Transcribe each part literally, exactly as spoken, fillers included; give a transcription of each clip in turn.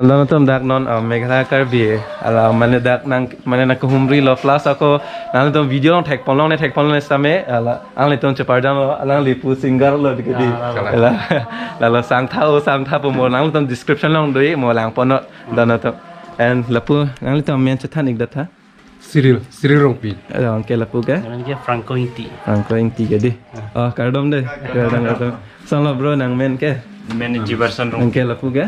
Nangtum dak non, uh, Meghalaya Karbi, hala mane dak nang, mane nangkehumri lo, plus ako nangtum video along thekponlong ne thekponlong ne same, hala nanglitum cheparjanglo, alangli pu singer lo dikedi. Ya, lalo. Hala, lalo Sangtha o Sangtha pu mo nangtum description along do-ik mo langponnon, donatum. And lapu nanglitum amen chethan-ik datha. Cyril, Cyril Rongpi. Alo, anke lapu ke? Amen ke Franco Ingti. Franco Ingti ke di. Oh, kardom de. Kardom, kardom. Sanglo bro, nangmen ke? Amen Jibarson Rongpi. Anke lapu ke?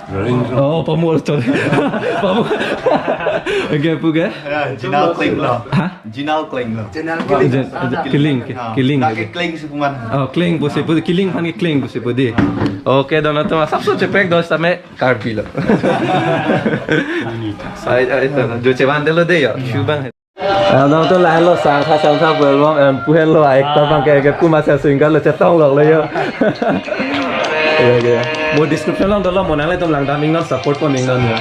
Roling. Oh, pamul, sorry. Pamul. Anke lapu ke? Ya, Jinal Kling lo. Hah? Jinal Kling lo. Jinal Kling. Jin-, Kling, ke-, Ah, Kling. Dak ke Kling sukuman. Oh, Kling pusi pu, Kling aphan ke Kling pusi pu di. Oke, donatum asapso cheprek do same Karbi lo. Ai, ai, to, jo chevan delo de yo. Shubang. Ah, nangtum lahenlo Sangtha Sangtha pu album, em, pu henlo, ah, actor abang ke, ke pu masa singer lo chetong lo lo yo. Ya, ya. Mo description along dolo, mo nanglitum langdam-iknon, support pon-iknon yo.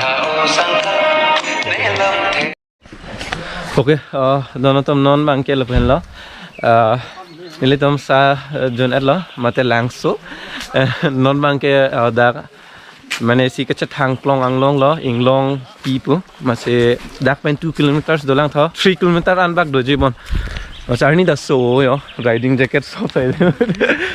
Oke, uh, donatum non abang ke lapu henlo. Uh, nelitum sa, uh, jon-etlo, mate langso. Eh, non abang ke, uh, dak mane isi kachethang klong anglong lo, Inglongpi pu. Masi dak pen two kilometers dolang tho, three kilometer an bak doji bon. Masi arni dak so yo, riding jacket so pai.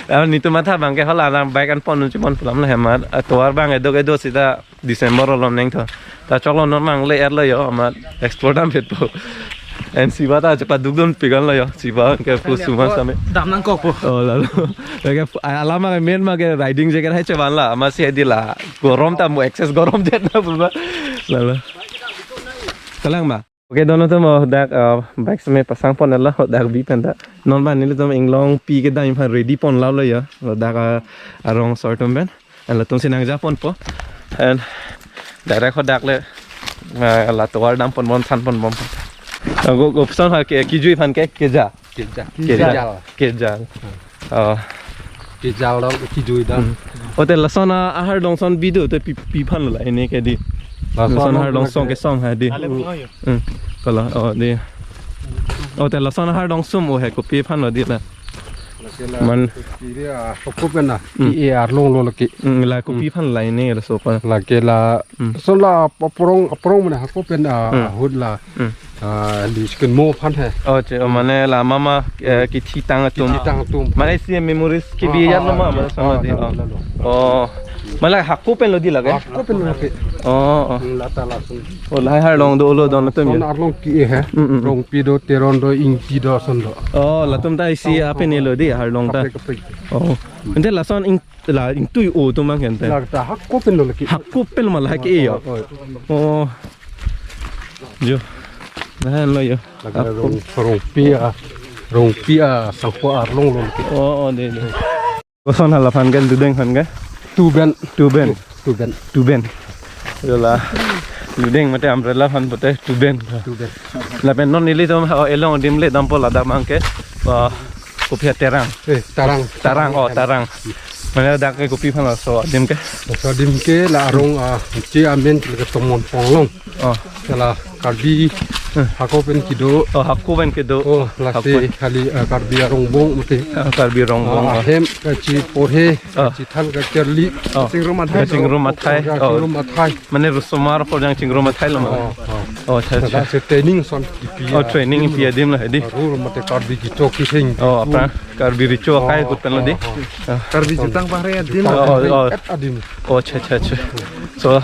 Amat nelitum matha abang ke hala nang bike an pon unji bon pu alam lo hemat. Atovar abang edo edo sita December along neng tho. Ta choklo non abang le-etlo yo, amat explore dam phet po. And Siva ta chepaduk dun pigan lo yo. Siva ke pu suman same. Dam nangkok po. Oh, lalo. Lake pu-, a-, alam ke main ma ke riding jacket hai chevan la. Amatsi hedi la. Gorom ta mo excess gorom jet na pu ma. Lalo. Kalang ma. Oke, donatum mo dak, uh, bike same pasang pon-etlo, dak bi pen ta. Non abang nelitum Inglongpi kedam aphan ready pon lo lo yo. Dak, uh, arong sar atum pen. And latum si nangja ponpo. And direct ho dak le, eh, la tovar dam ponbom, than ponbom. Ago, go option ha ke, kejui aphan ke, keja. Keja. Keja. Keja. Keja. Oh. Keja dong, kejui dong. Hmm. Oh, te lason ahardong ason bi do, te pi, pi aphan lo la, ini ke di. Lason lason ahardong ason ke som ha di. Hmm. Kalo, oh, di. Oh, te lason ahardong sum, oh, he, kopi aphan lo di la. Man. Kiri, ah, hako pen na. Hmm. Ki-e arlong lo lake. Hmm, la kopi aphan la ini laso pa. Lake la, hmm, lason la aphrang, aphrang mane hako pen, ah, hmm, ahut la. Hmm. Ah, li chicken mo aphan he. Oh, che, oh, mane la mama, eh, kithi tang atum. Kithi tang atum. Mane isi memories kebi ya lo ma, mane sama di. Oh. Oh. Mane hako pen lo di lake? Hako pen lo lake. Oh, oh. Hmm, la ta lason. Oh, lahai arlong dolo donatum. Lason ya. Arlong ki-e he. Mm, mm, mm. Rongpi do, Teron do, Ingti do, ason do. Oh, latum ta isi apen lo di arlong ta. Kaprek, kaprek. Oh. Ante lason ing, la ingtui o atum abang ke ante. La ta hako pen lo lake. Hako pen ma lahai ke yo. Oh, oh. Oh. Jo. Lahenlo yo. Lake hako. Rong, Rongpi a, Rongpi a sangho arlong lo lake. Oh, oh, de, de. Koson hala aphan ke, ludeng aphan ke? Tuben. Tuben. Tu-, tuben. Tuben. Yola. Ludeng mate umbrella aphan pote tuben. Tuben. Lapen non nelitum, oh, elong adim le dampo ladak abang ke. Wah, kopi ha, Terang. Eh, Tarang. Tarang, oh, Tarang. Mane dak ke kopi aphan laso adim ke? Laso adim ke la arong, ah, che amen ke Tomon Ponglong. Oh. Kala Karbi, eh, hako pen kedo. Oh, hako pen kedo. Oh, lasi hako pen. Kali, eh, Karbi Rongbong mate. Ah, Karbi Rongbong, ah, oh. Ahem, kachiporhe, ah, kachithan kacharli. Oh. Chingrum athai. Kachingrum athai. Oh, oh. Chingrum athai. Mane risomar akorjang chingrum athai lo ma. Oh, oh. Oh, acha, acha. Lasi training ason kipi. Oh, training adim kipi lo. Adim lo hedi. Arur mate Karbi Recho keheng. Oh, aphrang Karbi Recho akai, oh, ahut pen lo di. Oh, oh. Ah. Karbi jutang pahre adim. Oh, oh, oh. Adim. Oh, acha, acha, acha. So,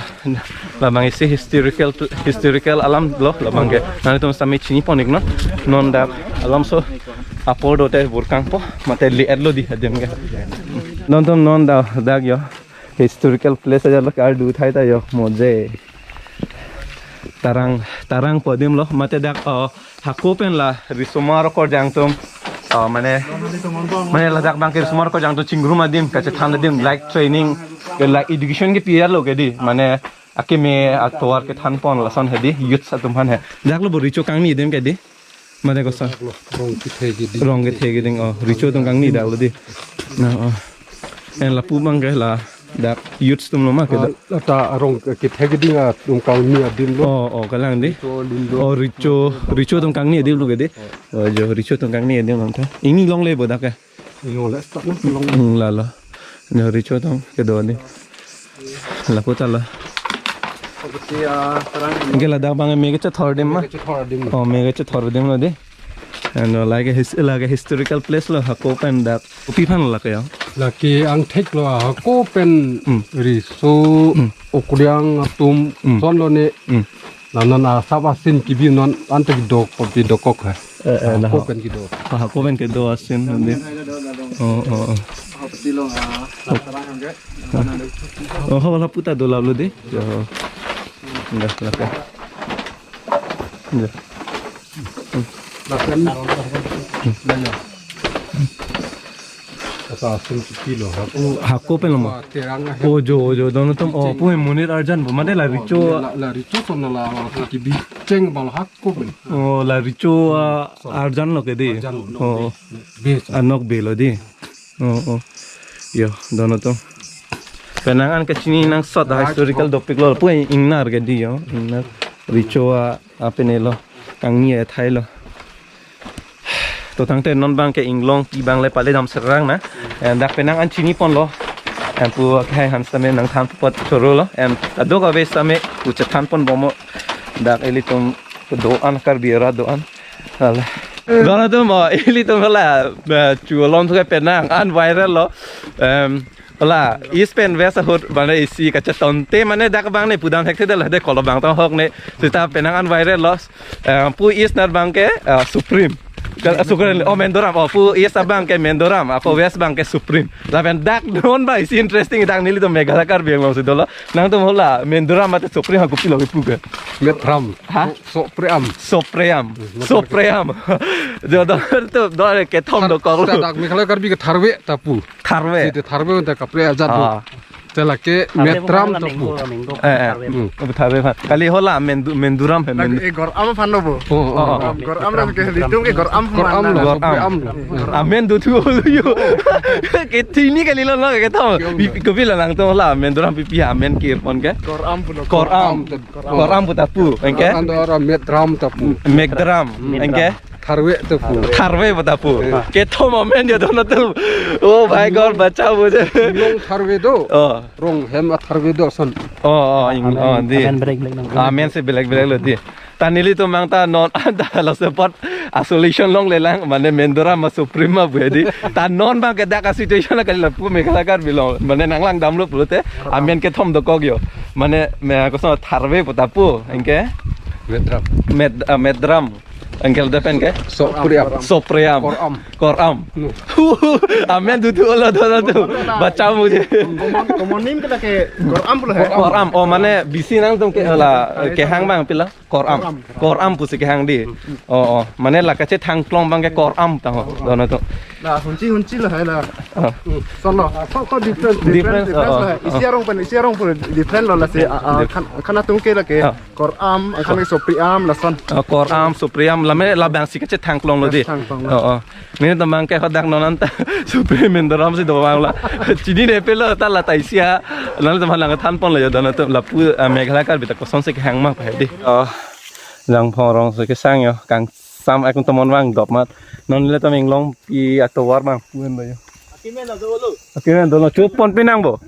labang isi historical, historical alam lo labang ke. Nanglitum sami chini pon-iknon. Non dak alam so apor do te burkang po, mate le-etlo di adim ke. Nontum non da, dak yo. Historical place aja lo, kardu thai ta yo, moje. Tarang, Tarang pu adim lo, mate dak, uh, hako pen la risomar akorjang atum, uh, mane, mane ladak abang ke risomar akorjang atum chingrum adim, kachethan adim, like training, ke like education kepi lo ke di, mane akeme atovar kethan pon lason hedi, youth atum aphan he. Dak lo bo Recho kangni adim ke di? Mate koson? Rong kethe keding. Rong kethe keding, oh, Recho atum kangni dak lo di. Na, oh. En lapu abang ke la dak youth atum lo ma ke dak. Ah, ta rong kethe keding atum kangni adim lo. Oh, oh, kalang di. Recho adim lo. Oh, Recho, Recho atum kangni adim lo ke di. Oh, jo, Recho atum kangni adim lo ta. Ingni longle bo dak ke. Ingni longle, start na long. Hmm, lalo. Jo, Recho atum kedo di. Lapu ta lo. Anke ladak abang me kechethor adim ma? Kechethor adim. Oh, me kechethor adim lo dei. And uh, like a his like a historical place lo, hako pen dak. Kopi aphan lo lake ya? Lake angthek lo, hako pen Hmm. riso Hmm. okriang atum Hmm. son lo ne. Hmm. Lanon asap asin kebi non anta kedo kopi dokok ha. Eh, eh, nah. Hako pen kedo. Ah, hako pen kedo asin nanti. Oh, oh, oh. Oh, hawala puta do lalo dei. Jo. Enggak, enggak. Enggak. Lapen. Nanya. Asa asin kebi lo. Hako. Hako pen lo ma? Terang ahem. Oh, jo, jo, dono tum. Oh, pu monit arjan bo. Mate la richo. La, la richo son la, la kebi cheng bal hako pen. Oh, la richo, ah, arjan lo ke dei. Arjan lo. Oh. Bes. Anok be lo dei. Oh, oh. Yo, dono tum. Penang an kachini nangsot, ah, historical dopik lo. Pu ingnar ke dei yo. Ingnar. Richo a, apene lo. Kangni athai lo. To tangte non abang ke inglong pi abang le pale dam serang na. Eh, dak penang an chini pon lo. Em pu akhai han sitame nangthan apot choro lo. Em adok ave sitame pu chethan pon bom mo. Dak ilitum do-an Karbi arat do-an. Hala. Dono tum, oh, ilitum hala, eh, chu alom ke penang an viral lo. Em, Hala, East pen West ahut mane isi kachetonte mane dak abang ne pudam thekthedetlo dei, kolo abang ta ahok ne. Seta penang an viral lo. Eh, pu East nat abang ke, eh, Supreme. Ke, eh, Supreme. Oh, Mendoram. Oh, pu East abang ke Mendoram. Apo West abang ke Supreme. Lapen dak non ba isi interesting, dak nelitum Meghalaya Karbi Anglong si dolo. Nangtum hala Mendoram mate Supreme ha kopi lo kepu ke? Metram. Ha? Sopream. Sopream. Hmm, Sopream. Jo, dono tum, dono kethom dokok lo. Dak Meghalaya Karbi ke tharve ta pu. Tharve. Seta tharve ta kaprek ajat do. Ah. Te lake Metram ta pu. Eh, eh. Tharve. Hmm. Tharve aphan. Kali hala Mendu-, Menduram he, Mendu-. Eh, Goram aphan lo bo. Oh, oh, oh. Goram lo ke, ilitum ke Goram aphan. Goram lo. Goram. Goram. Amen dothu lo yo. Ke thini kali lo, lo kethom. Pi, pi, kopi lo nangtum hala Menduram pipi amen kir pon ke? Goram pu lo. Goram. Goram. Goram pu ta pu, anke? Anta ora Metram ta pu. Megdram, anke? Tharve ta pu. Tharve pu ta pu. Eh. Kethom amen ya dono tum. Oh my God, bacha mujhe. Inglong tharve do. Oh. Rong hem atharve do son. Oh, oh, ing-, oh, dei. Amen break, break nang. Amen si belek belek lo dei. Ta nelitum abang ta non anta laso apot isolation longle lang, mane Mendoram ma Supreme ma bu dei. Ta non abang ke dak a situation kali lapu Meghalaya Karbi Anglong. Mane nanglang damlo pulote. Amen kethom dokok yo. Mane me koson tharve pu ta pu, anke? Metram. Med-, ah, Metram. Anke ladak pen ke? Sopream. Sopream. Goram. Goram. No. Amen dothu lo dono tum. Bacha mujhe. Common, common name ke lake Goram pu lo he. Goram. Oh, mane bisi nangtum ke la kehang abang pilo? Goram. Goram. Goram pusi kehang dei. Oh, oh. Mane la kachethang klong abang ke Goram ta ho. Dono tum. La hunchi hunchi lo he la. Oh. Hmm. Son lo. Ah, ko, ko different, different, different, different, oh, lo he. Oh. Isi arong pen, isi arong pen different lo lasi, ah, ah, dif- khan, khan atum ke lake. Oh. Goram, angkhan ke Sopream lason. Oh, Goram, Sopream, lame labangsi kachethang klong lo dei. Kachethang klong lo. Oh, oh. Nelitum abang ke hadak non anta Supreme Mendoram si do abang la. Chinine pelo ta la ta isi a. Nangtum aphan nangthan pon lo yo dono tum lapu, ah, Meghalaya Karbi ta kosonsi kehang ma pa dei. Oh. Jangphong arong si kesang yo, kangsam akun tomon vangdop mat. Non ilitum inglong pi atovar abang pu henlo yo. Akimen dono chupon pinang bo.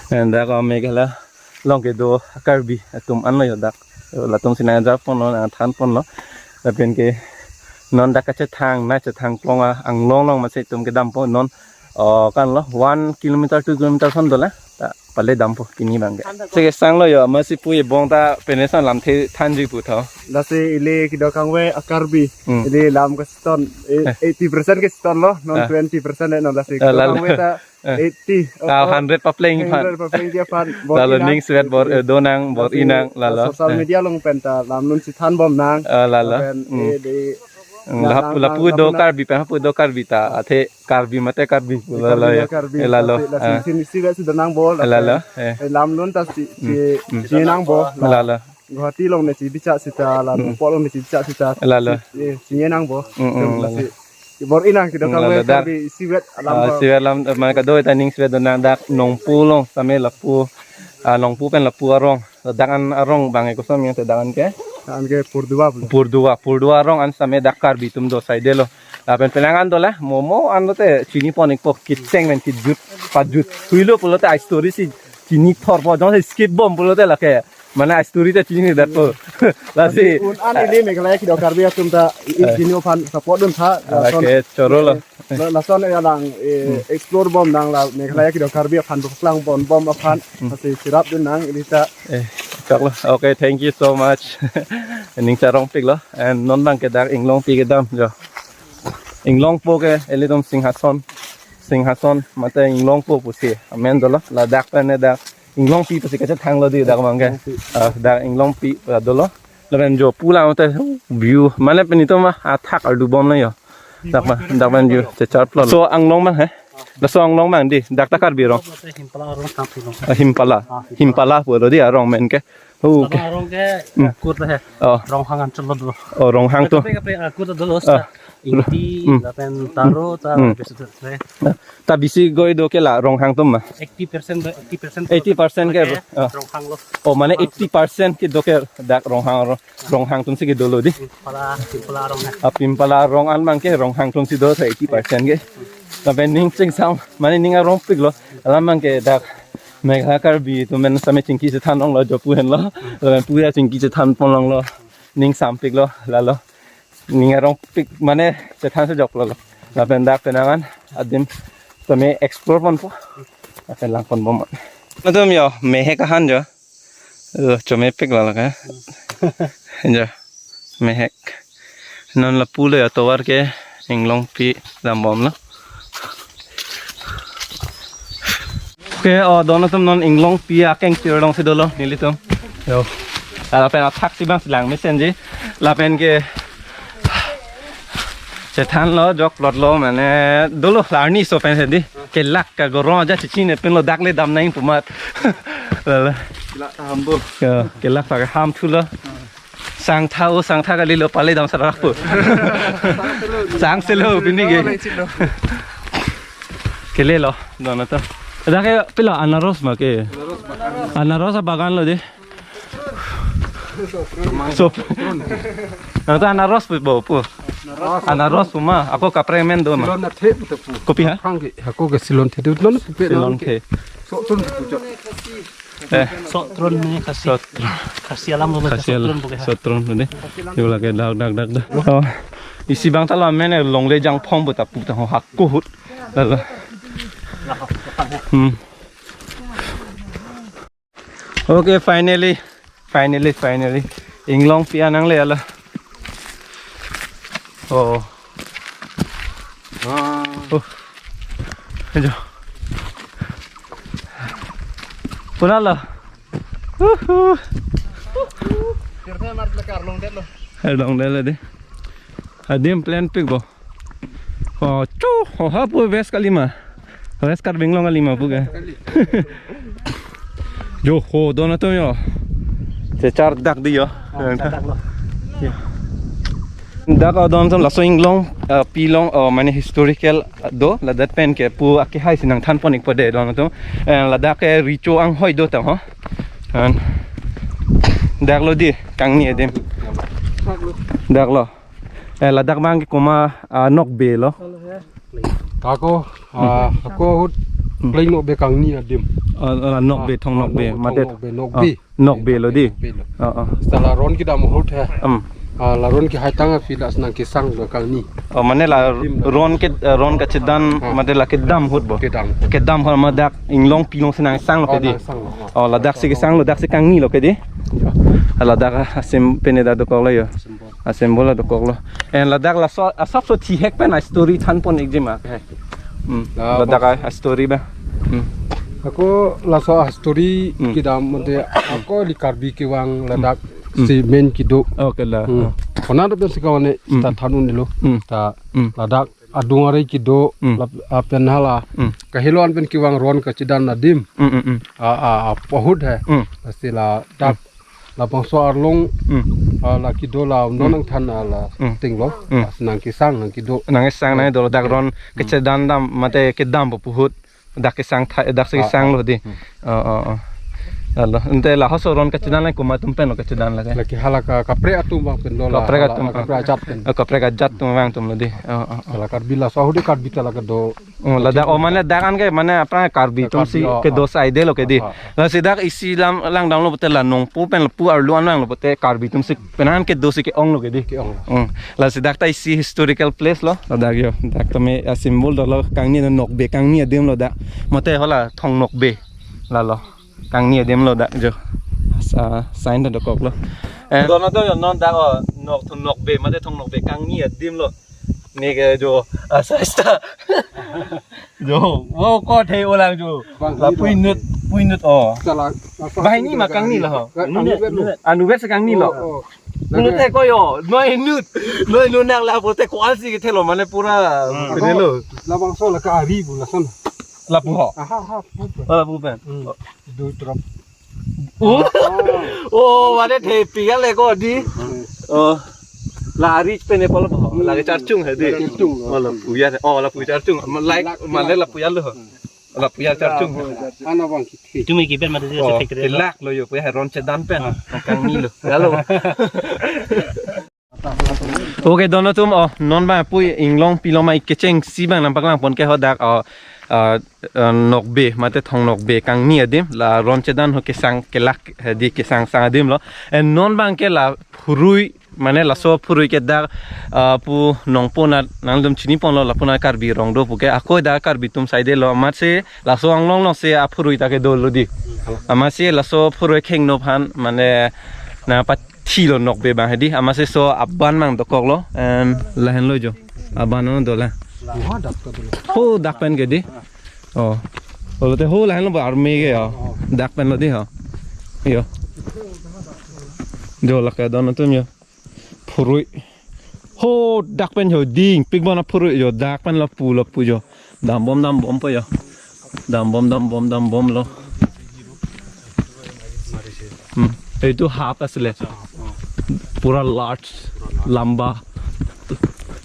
Enda ko Meghalaya along kedo Karbi atum anlo yo dak. Latum si nangjar pon lo, nangthan pon lo. Lapen ke non dak kachethang, nangchethang klong a, anglong along masi itum kedam pon non. Oh, kan lo, one kilometer, two kilometer son dolang. Ta pale dampo pini abang ke. Si kesang lo yo, masi pu ebong ta penesan lamthe thanji pu tho. Lasi ili kedo kangve a Karbi. Hmm. Ili lam keseton, eh, eh, eighty percent keseton lo, non, ah, twenty percent le non lasi. Ah, kedo lalo. Kangve ta, eh, eighty. Ah, oh, oh. Hundred papleng aphan. Hundred papleng aphan. Lalo ning svet bor, eh, do nang, bor-i nang, lasi, lalo. Social, eh, media along pen ta lam non si than bom nang. Ah, lalo. Pen, hmm, eh, dei, hmm, la, lapu, la, lapu la, do la, Karbi pen, lapu do Karbi ta, athe Karbi mate Karbi. Karbi, lalo ya. Karbi, eh, lalo. Lasi, lasi, ah, si, si, si, si donang bo, eh, lalo, eh, eh, lam lun ta si, si, hmm, hmm, si nang bo, la. Lalo. Guwahati along ne si bichak sita, la, hmm, Nongpoh along ne si bichak sita. Lalo. Si, eh, si nang bo. Hmm, hmm, lalo. Lasi, bor-i nang kedo, hmm, kangve, lalo, dak Karbi isivet alam, ah, bo. Isivet alam, eh, mane kado ta ning isivet donang dak Nongpoh along sitame lapu, ah, Nongpoh pen lapu arong. Dak an arong abang ke koson yang te dak an ke? Dak an ke Purdua pulo. Purdua, Purdua arong an sitame dak Karbi atum do side lo. Lapen penang an dola, momo an lote chini pon ikpo, kecheng pen kejut pajut. Huilo pulote a story si chini thorpo, jongsi skip bom pulote lake. Mane a story te chini detpo. Lasi un an ili Meghalaya kedo Karbi atum ta i, i, eh, chini aphan support dun tha. Lason, okay, choro lo. La-, lason ya lang, eh, explore bom nang la Meghalaya kedo Karbi aphan paklang pon bom aphan. Hmm. Lasi cherap dun nang ili ta. Eh, choklo. Okay, thank you so much. Ning charongpiklo. And non abang ke dak Inglongpi kedam jo. Inglongpo ke ilitum Singhason. Singhason mate Inglongpo pusi amen dolo. Ladak pen ne dak Inglongpi pusi kachethanglo di dak abang ke. Ah, dak Inglongpi pu dolo. Lapen jo pu la mate view. Mane pini to ma athak ardu bom na jo. Dak ma, dak pen view checharplo. So anglong abang he? Laso anglong abang di, dak ta Karbi arong. Himpala arong tang pilong. Ah, Himpala. Ah, Himpala. Himpala pulo di arong amen ke. Okay. Arong ke, hmm, akut he. Oh. Ronghang anchot lo do. Oh, Ronghang to. Kaprek kaprek akut do lo. Ah. Sa Ingti, hmm, lapen Taro, ta, hmm, besutu se. Ta bisi goi do ke la Ronghang atum ma? Eighty percent do, eighty percent. Eighty percent ke, ah, Ronghang lo. Oh, mane Ronghang. Eighty percent kedo ke dak Ronghang ro-, Ronghang atum si kedo lo di. Himpala, Himpala arong he. Ah, Himpala arong an abang ke Ronghang atum si do sa eighty percent ke. Lapen ning chingsam, mane ning arongpiklo. Alam abang ke dak Meghalaya Karbi atum pen same chingki chethan longlo jo pu henlo. Lapen pu ya chingki chethan pon longlo. Ning sampiklo, lalo. Ning arongpik mane chethan si joklo lo. Lapen dak penang an adim tame explore ponpo. Lapen lang pon bom. Atum jo, mehek ahan jo. Uh, chomepik lalo ke. Jo, mehek. Non lapu lo ya tovar ke Inglongpi dam bomlo. Okay, oh, don atum non Inglongpi akeng tir along si dolo nelitum. Jo. Lapen athak si abang si lang mesenji. Lapen ke chethanlo, jokplotlo, mane dolo la arni so pen si di. Kelak ka gorong aja chichine penlo dak le dam nang pu amat. Lalo. Kelak ta ham do. Jo, kelak ta ham thulo. Sangtha o, sangtha kalilo pale dam sarak pu. Sangselo pini ke. Kelelo, don atum. Dak ke pilo anaros ma ke. Anaros abagan lo di. So. Nang ta anaros pu bo pu. Anaros pu ma, ako kaprek amen do ma. Silon athe pu ta pu. Kopi ha? Phang ke, ako ke silon athe tu non pu pe. Silon non ke. Ke. So tron pu jo. Eh. So tron ne Khasi. So tron. Khasi alam lo Khasi so alam. Tron pu ke ha. So tron pu de. Yo lake dak dak dak dak. Oh. Isi abang ta lo amen longle jangphong pu ta pu ta ho hako ahut. Lalo. Hmm. Okay, finally, finally, finally. Inglongpi an nangle alo. Oh. Ah. Oh. Ajo. Punalo. Uhu. Kirte mar lekar long det lo. Hai long det lo de. Adim plan pik bo. Oh, chu, oh, ha pu West Karbi ma. West Karbi Anglong kali ma pu ke. Jo ho don atum jo. Chechar dak di jo. Oh, char dak lo. Ya. Dak adon atum laso Inglong, eh, pilong, oh, mane historical do, ladak pen ke pu akehai si nangthan pon ikpo de don atum. Eh, ladak ke Recho Anghoi do ta ho. An. Dak lo di, kangni adim. Dak lo. Eh, ladak abang ke komat, ah, Nokbe lo. Ako, ah, ako ahut Hmm. Plain Nokbe kangni adim. Ah, ah, Nokbe, ah, thong ah, Nokbe, Nok-, mate, thong Nokbe, Nokbe. Ah, Nokbe lo di. Nokbe lo. Ah, ah. Seta la ron kedam ahut he. Hmm. Ah, la ron kehai tang aphi la si nangkesang lo kangni. Oh, mane la adim la. Ron ke, eh, ron kachedan, ah, mate la kedam ahut bo. Kedam. Kedam ahut ma dak Inglongpi along si nangsang lo ke di. Oh, nangsang lo, oh. Oh, ladak si kesang lo, dak si kangni lo ke di. Ah, ladak, ah, asem pene da dokok lo jo. Asem bol. Asem bol dokok lo. Eh, ladak laso, ah, asapso thihek pen a story than pon ikji ma. Hmm. Ah, ladak bos. A, a story ba. Hmm. Ako laso a story Hmm. kedam mate ako ili Karbi kevang ladak Hmm. si main kedo. Okay la. Hmm. Ah. Konat pen si kawane Hmm. ta than un-elo. Hmm. Ta Hmm. Ladak adung arei kedo Hmm. lap-, lapen hala. Hmm. Kahelo an pen kevang ron kachedan adim. Hmm, hmm, hmm. A, a, a, ahut he. Hmm. Lasi ladak Hmm. labangso arlong, Hmm. ah, la kedo la non Hmm. nangthan, ah, la Hmm. ting lo. Hmm. Ah, nangkesang nangkedo. Nangkesang nang do dak ron Hmm. kachedan dam mate kedam pu ahut. Dak kesang tha, dak si Ah, kesang ah. Lo di. Hmm. Oh, oh, oh. Lalo, ante lahai aron kachedan lang komat atum pen lo kachedan lake? Lake hala ka kaprek atum abang pen lo la, kaprek hala atum, kaprek ajat pen. Oh, kaprek ajat atum abang atum lo dei. Oh, oh, oh. Hala Karbi laso ahut dei Karbi ta lake do. Oh, ladak, oh, mane dak an ke mane aphrang Karbi atum si Karbi, oh, kedo, oh, side lo ke dei. Oh, oh. Lasi dak isi lam langdamlo pulote la Nongpo pen lapu arlo an vanglo pulote Karbi atum si penang kedo si ke-ong lo ke dei. Ke-ong. Hmm. Lasi dak ta isi historical place lo. Ladak jo. Dak tame a-symbol dolo kangni, Nokbe kangni adim lo dak. Mate hala Thong Nokbe. Lalo. Kangni adim lo dak jo. Sa sign ta dokok lo. Eh, dono to jo non dak o Nok, Thong Nokbe, mate Thong Nokbe kangni adim lo. Ne ke jo, ah, sa sta. Jo, oh, ko the olang jo. Bang, la pui nut, pui nut, oh. Salah. Bahini ma kangni lo ho. Kangni lo. Anu vet si kangni lo. Oh, oh. Pulote ko jo, noi nut. Noi nut nang la pulote ko-an si kethelo mane pura. Hmm. Pene lo. Labangso la ka ari bu lason. Lapu ho. Aha, aha, pu pen. Oh, lapu pen. Hmm. Dui drop. Oh. Oh, mane thepik ale ko dei. Hmm. Oh. La ari pen e polo ho. Hmm. La ke Charchung he dei. Charchung. Oh, lapu ya. Oh, lapu Charchung. Like, mane lapu ya lo ho. Hmm. Lapu ya Charchung. Ana bang kithi. Tumi ki pen mate, oh, si factory lo. Kelak lo jo pu ya ron chedan pen. Ah. Kangni lo. Lalo. Okay, dono atum, oh, non bang pu inglong pilong mai kechengsi bang nangpaklang pon ke ho dak, oh, ah, ah, Nokbe, mate Thong Nokbe kangni adim, la ron chedan ho kesang kelak, eh, dei kesang sang adim lo. Eh, non bang ke la phurui, mane laso phurui ke dak, ah, pu Nongpo nat nangtum chini pon lo, lapu nat Karbi Rong do pu ke, ako dak Karbi atum side lo, amatsi laso anglong lo si aphurui ta kedo lo dei. Amatsi laso phurui khengno aphan, mane nangpat thilo Nokbe bang he dei, amatsi laso aban bang dokok lo, and lahenlo jo. Aban no do la. Wah, dak ta dulu. Ho dak pen ke dei. Oh. Olo te ho lahenlo ba army ke ya. Oh. Dak pen lo dei ho. Jo. Jo lake dono atum jo. Phurui. Ho dak pen jo dingpik bon aphurui jo, dak pen lapu lapu jo. Dambom dambom po jo. Dambom dambom dambom lo. Hmm. Itu half asile. Pura large, lamba.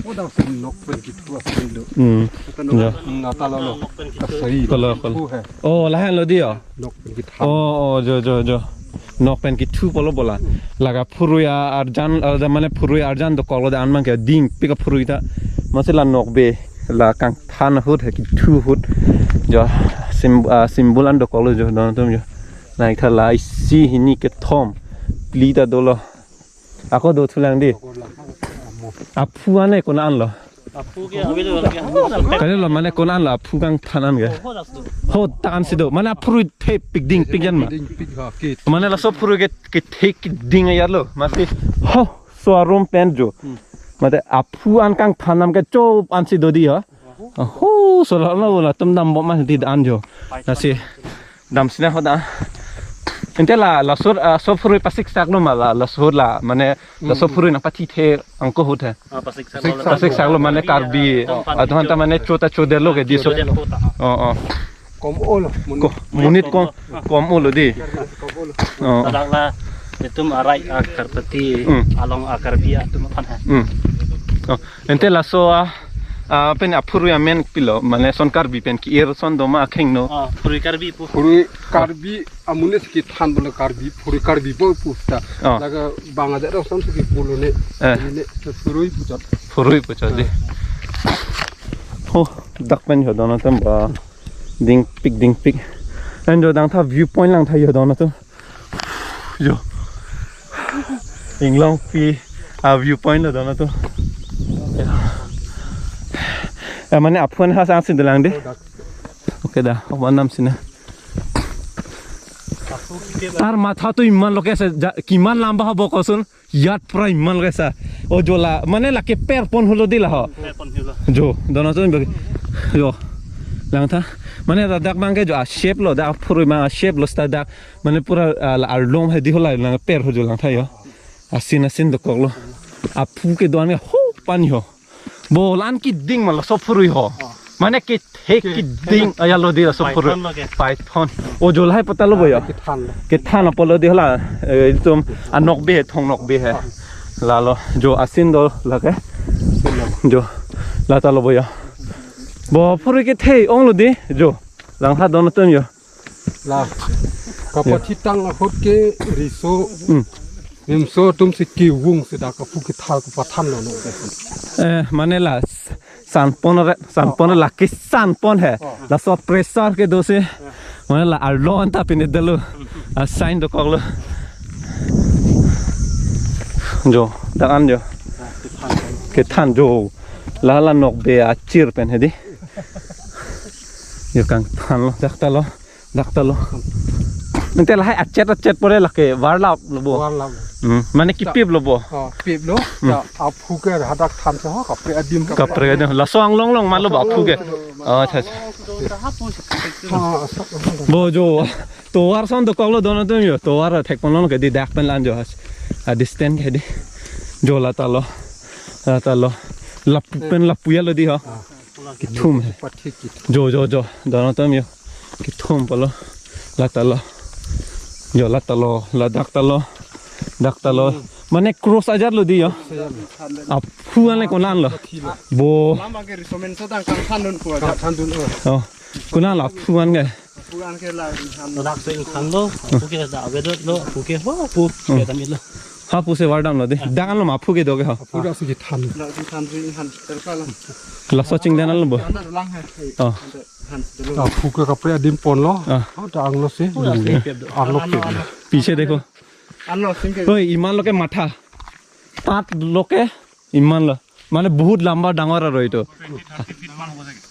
Oh, dak si nok pen kithu asai lo. Hmm. Kata nok, ya, nata lo lo. Asai. Kolo, kolo. Kithu hai. Oh, lahenlo dei ya. Nok pen kithan. Oh, oh, jo, jo, jo. Nok pen kithu pulo bo la. Lake phurui arjan, eh, mane phurui arjan dokok lo dak an bang ke dingpik aphurui ta. Amatsi la Nokbe, la kangthan ahut he kithu ahut. Jo, sim-, ah, symbol an dokok lo jo, dono atum jo. Nai tha la isi hini kethom. Phli ta dolo. Ako do thulang dei. Aphu an e konat lo. Aphu ke ave lo ke. Kali lo mane konat lo aphu kangthan an ke. Ho, ho dak an si do. Mane aphurui thepik dingpik jan ma. Dingpik ha kit. Mane laso phurui ke, kethek ding ayar lo. Amatsi. Ho, laso arum pen jo. Hmm. Mate aphu an kangthan an ke chop an si do dei ha. Ho, laso la, la, latum dambom ma dei dak an jo. Lasi. Damsi na ho dak. Ante la, laso, ah, laso phurui pasiksak lo ma la, laso la, mane, laso, hmm, phurui nangpathi the angko ahut he. Ah, pasiksak lo. Pasiksak lo mane Karbi. Atum aphan ta mane cho ta chodet lo ke dei so. Chodet lo ta. Oh, oh. Kom-o lo. Ko-, monit kom, kom-o lo dei. Kom-o lo. Oh. Ladak la, itum arai a Karpati, hmm, along a Karbi atum aphan he. Hmm. Oh. Ante laso a, a, pen aphurui amen pilo, mane lason Karbi pen ke-ir ason do ma akheng no. Ah, phurui Karbi pu. Phurui Karbi amonit si kethan pulo Karbi, phurui Karbi pu pu ta. Ah. Lake bang adet ason si kepu lo ne. Eh. Ne phurui puchot. Phurui puchot dei. Ho, dak pen jo dono atum ba. Dingpik, dingpik. And jo dang tha viewpoint lang tha jo dono atum. Jo. Inglongpi a viewpoint lo dono atum. Ya. Ya, mane aphu an ha sang si dolang dei. Okay da, aphu an nam si na. Ar matha to iman lo ke sa ja, kiman lamba hobo koson. Yat pura iman lo ke sa. O jo la, mane lake per pon hulo dei la ho. Per pon hulo. Jo, dono atum bagi. Jo. Lang tha. Mane ladak bang ke jo a shape lo, dak phurui ma a shape lo seta dak. Mane pura, ah, la arlong he dei ho la lang per ho jo lang tha jo. Asin asin dokok lo. Aphu kedo an ke ho pani ho. Bo la-an keding ma laso phurui ho. Oh. Mane kethek, ke-, keding ayar lo dei laso phurui. Python lo ke. Python. O jo lahai pata lo bo ya. Kethan lo. Kethan lo pulo dei la. Eh, itum a Nokbe he, Thong Nokbe he. Oh. Lalo jo asin do lake. Asin lo. Jo. La ta lo bo ya. Bo phurui kethe ong lo dei jo. Lang tha dono atum jo. La. Kapathitang ahut ke riso, hmm, rimso atum si kevung si dak aphu kethal kapathanlo no. Eh, mane la s-, sanpon re, sanpon la ke sanpon he. Oh. Laso pressure kedo si. Mane la arlo anta pine delo. A sign dokoklo. Jo, dak an jo. Kethan jo. La la nokbe achir pen hedi. Jo kangthanlo, dak talo. Dak talo. Ante lahai achet achet pore lake varlap lo bo. Varlap. Hmm, mane kipip lo bo. Oh, pip lo. Hmm. Ya, aphu ke hadak than se ho, kapre adim kapre. Kapre adim. Laso anglong long malo ba aphu ke. Oh, acha, acha. Ha, asak. Bo jo. Tovar son dokoklo don atum jo. Tovar thekponlo ke di dak pen la-an jo. A distance ke di. Jo la talo. La talo. Lapu pen lapu ya lo di ho. Ah. Kethum he. Pathik kethum. Jo, jo, jo. Don atum jo. Kethum pulo. La talo. Jo la talo. La dak talo. Dak talo. Hmm. Mane cross ajat lo di jo. Aphu an le konat lo. Bo. Lama ke riso menso tang kangthandun pu ajat. Kangthandun, oh. Oh. Konat lo aphu an ke. Aphu an ke la ingthan. Dak so ingthanlo. Aphu ke da avedot lo. Aphu ke ho aphu. Hmm. Ke damit lo. Ha aphu si vardamlo di. Dak an lo ma aphu kedo ke ho. Aphu dak si kethan. Dak si than si ingthan. Terkala. Laso chingdan lo bo. Anda lang hai. Oh. Anda han si lo. Aphu ke kapre adim ponlo. Ah. Oh, dak anglo si. Oh, dak si. Anglo ke. Piche dekho. Anlo sing ke. Oi, iman lo ke matha. Tat lo ke iman lo. Mane bahut lamba dangor aro itu.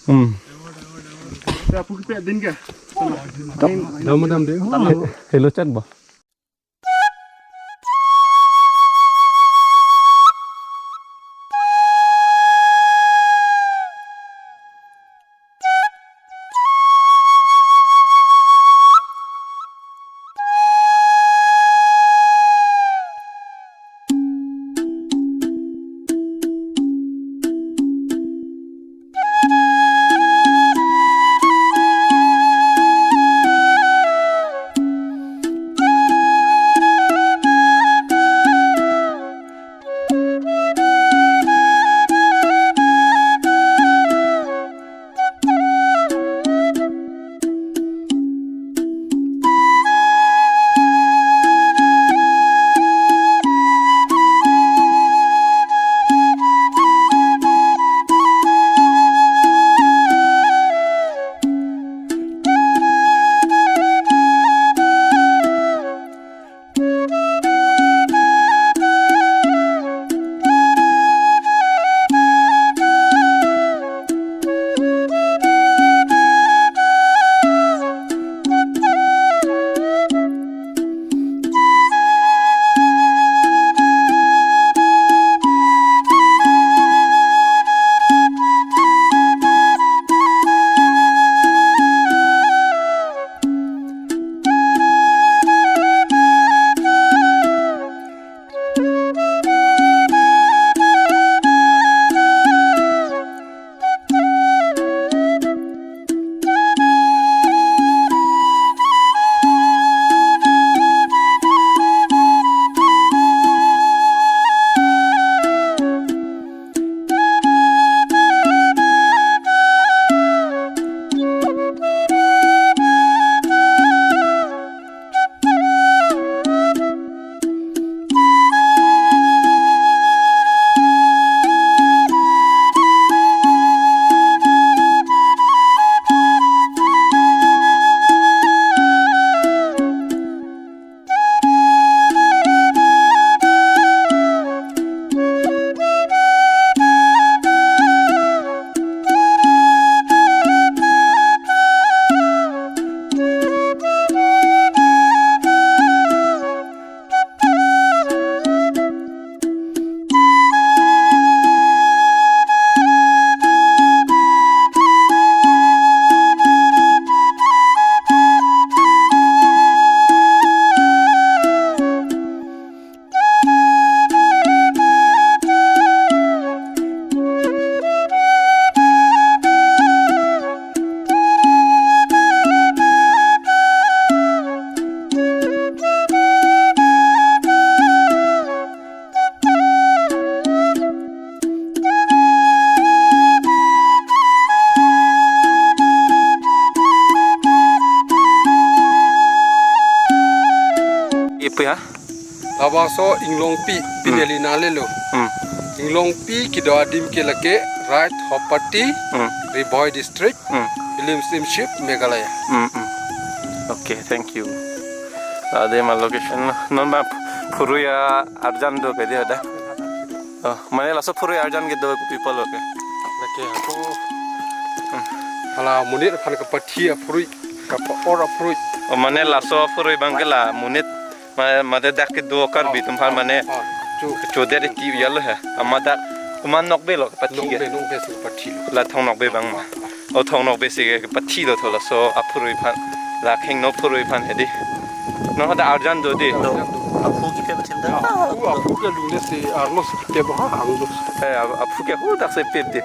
Hmm. Te aphu ke pe din ke. Dam, dam de. Hello chat ba. Labangso Inglongpi, hmm, Bineli nanglelo. Hmm. Inglongpi kedo adim ke lake Rai Thopati, hmm, Ri Bhoi District, hmm, Film Steamship, Meghalaya. Hmm, hmm. Okay, thank you. Ade ma location non ma phurui arjan do ke dia da. Oh, mane laso phurui arjan kedo people, okay. Lake ako. Hmm. Hala monit aphan kapathi aphurui, kapa-or aphurui. Oh, mane laso phurui abang ke la monit, ma-, mate dak kedo Karbi atum aphan mane. Ah, chu. Chu deri ti yalo he. Amat dak komat nokbe lo kapathi ke. Nokbe, nokbe si kapathi lo. La Thong Nokbe abang ma. O Thong Nokbe si kepathi lo tho laso aphurui aphan. La khengno phurui aphan hedi. Non hadak arjan do di. Arjan do. Aphu kepet chinta. Aphu, aphu ke lungle si arlo si kepet ha anglo. Eh, ap-, aphu ke hadak si pep di.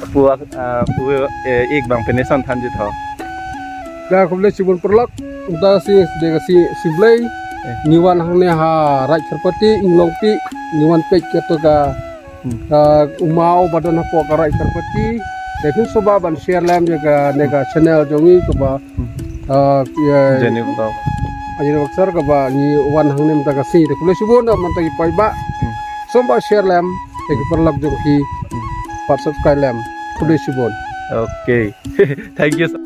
Aphu, ah, aphu, eh, ik abang pine son thanji tho. Dak khublei chibun parlok. Dak si, dak si, si blei. Eh. Neli van hangne ha Rai Thopati, Inglongpi, neli van pek ketok a Hmm. Ah, umau badon hapo ka Rai Thopati. Lapen soba ban share lem ya ka ne ka channel jongni kaba. Hmm. Ah, ya, Jenny Vlog. Ajin Vlog sir kaba neli van hangne mata ka si. Khublei chibun mata ki pai ba. Hmm. Soba share lem ya ki parlok jong ki. Hmm. Pat subscribe lem. Khublei chibun. Okay. Thank you so